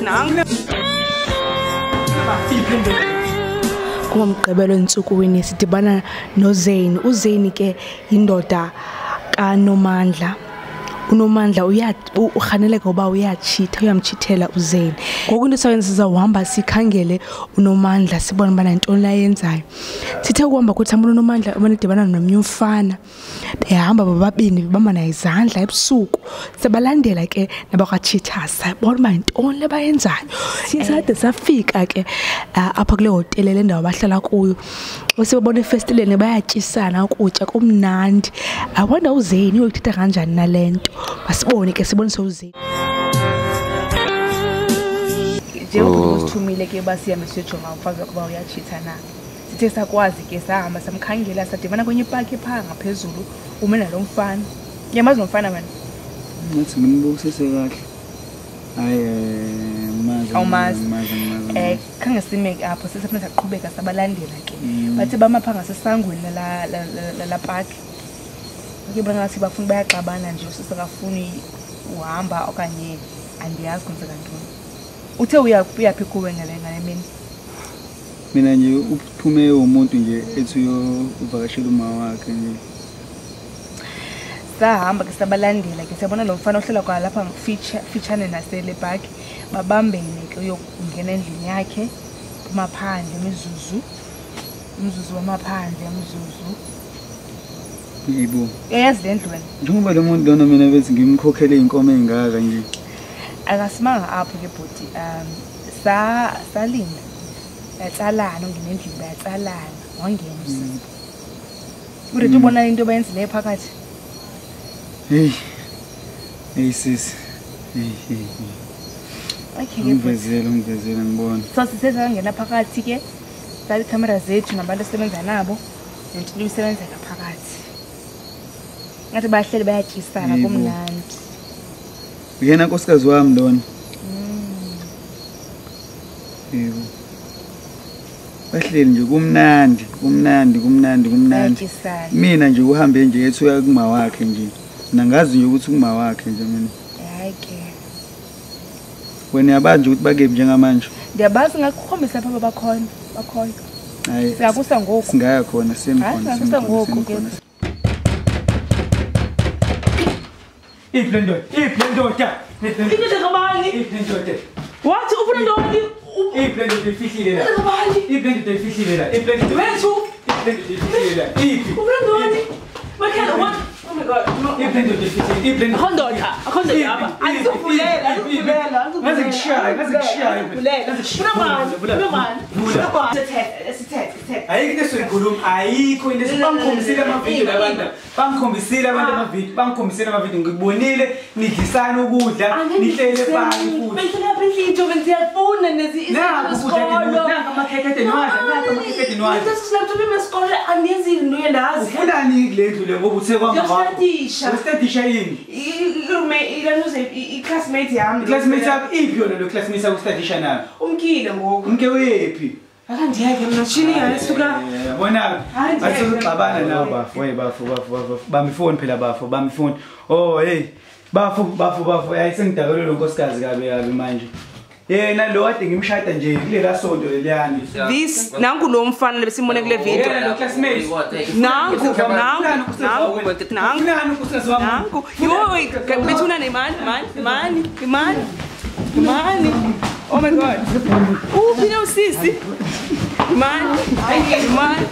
Nangu. Kungomgqibelo entsukwini sidibana noZane. uZane ke indoda kaNomandla. uNomandla urhaneleka uba uyachitha, uyamchithela uZane. Ngoku into sayenza sizawuhamba sikhangele uNomandla sibone ubana yintoni ayenzayo. Sithe ukuhamba kuthi ambona uNomandla umane edibana nomnye umfana. Behamba bobabini bebambana izandla ebusuku. Sibalandela ke nabakwaCheetahs sabona uba yintoni le bayenzayo. Siye sade safika ke apha kule hotele le ndawo bahlala kuyo. Sibabona efestileni bayatyisana ukutya kumnandi. I wonder uZane uyithetha kanjani nale nto. Masibone ke sibonise uZane. Njengoba usithumile ke uba sihambe siyojonga umfazi wakho uba uyachitha na. Sithe sakwazi ke sahamba samkhangela sadibana kwenye ipaki phaa ngaphezulu ume nalo mfana. Uyamazi lo mfana wena? Ngathi ngimbukisise kahle. Hayi mazi. Awumazi. Khange sime ke apho sisefuna saqhubeka sabalandela ke. Bathe bama phaa ngasesangweni la paki. Ke bona ngathi bafuna bayaxabana nje usisi akafuni uhamba okanye andiyazi kwenzeka ntoni. Uthe uyaphi kuwe ngale mini? Mina nje uphume umuntu nje ethi uyovakashela uma wakhe nje. Sahamba ke sabalandela ke siyabona lo mfana ohlala kwalapha feature nasele park babambene ke uyokungena endlini yakhe phuma phandle imizuzu wamaphandle imizuzu. Yebo. Uyayazi le ndlu wena? Njengoba lo muntu lona mina bethi ngimkhokhele inkomo engaka nje. Akasimanga apho ke bhuti. Salinda. Bayatsalana ungena endlini bayatsalana wangena usisi. Urethi ubona into abayenzileyo phakathi? Hey. Hey sisi. Hey hey. Okay. Ngivezele ngibona. So siseza ngena phakathi ke. Sathi camera zethu nabantu esisebenza nabo. Nento isebenzeka phakathi. Ngathi bahleli bayatyisana kumnandi. Uyena nkosikazi wami lona. Yebo. Bahleli nje kumnandi, kumnandi, kumnandi, kumnandi. Mina nje uhambe nje ethi uya kuma wakhe nje. Nangazi nje ukuthi kuma wakhe nje mina. Hayi ke. Wena uyabazi ukuthi bakephi njengamanje? Ndiyabazi ngakukhombisa lapha bakhona, bakhoyo. Hayi. Siyakusa ngoku. Singaya khona, semkhona. Siyakusa ngoku ke. Iphi le ndoda? Iphi le ndoda? Indoda kabani? Iphi le ndoda? Wathi ufuna ntoni? Iphi le ndoda ifihlile la? Indoda kabani? Iphi le ndoda ifihlile la? Iphi le ndoda? Wethu! Iphi le ndoda ifihlile la? Iphi? Ufuna ntoni? Makhela what? Oh my God. No. Iphi le ndoda ifihlile? Iphi le ndoda? Akho ndoda, akho ndoda apha. Andizovumela, andizovumela, Ngaze ngishaye, ngaze ngishaye. Ufuna mani? Ufuna mani? Ufuna mani? Sithethe. Ayikho into esoyikhuluma, ayikho into bangikhombisile amavidiyo labantu. Bangikhombisile abantu amavidiyo, bangikhombisile amavidiyo ngikubonile nidlisana ukudla, nihlele phansi futhi. Bengifuna apha endlini nje bengiyafuna nezi isikolo. Nanka amakhekhe enwadla, nanka amakhekhe enwadla. Lesi laptop emesikole andiyenzi into yendazi. Ufunani kule ndlu le ngoba uthe kwama wakho? Ngiyostadisha. Ustadisha yini? I-roommate i-classmate yami. I-classmate yakho iphi yona lo classmate yakho ustadisha nayo? Umkile ngoku. Umke uyephi? Akandiyeke mina shini yayesuka. Yabona asizoxabana nawe bafo, hey bafo bafo bafo. Bamba ifoni phela bafo, bamba ifoni. Oh hey bafo bafo bafo, hayi sengidakelwe lo nkosikazi kabe kabi manje. Yena lo kade ngimshada nje kulela sonto leliyani. This nangu lo mfana lebesimbone kule video. Yena lo classmate. Nangu nangu nangu nangu. Yo bethuna nemani mani mani mani mani. Oh my God. Uphi lo sisi? Mani mani.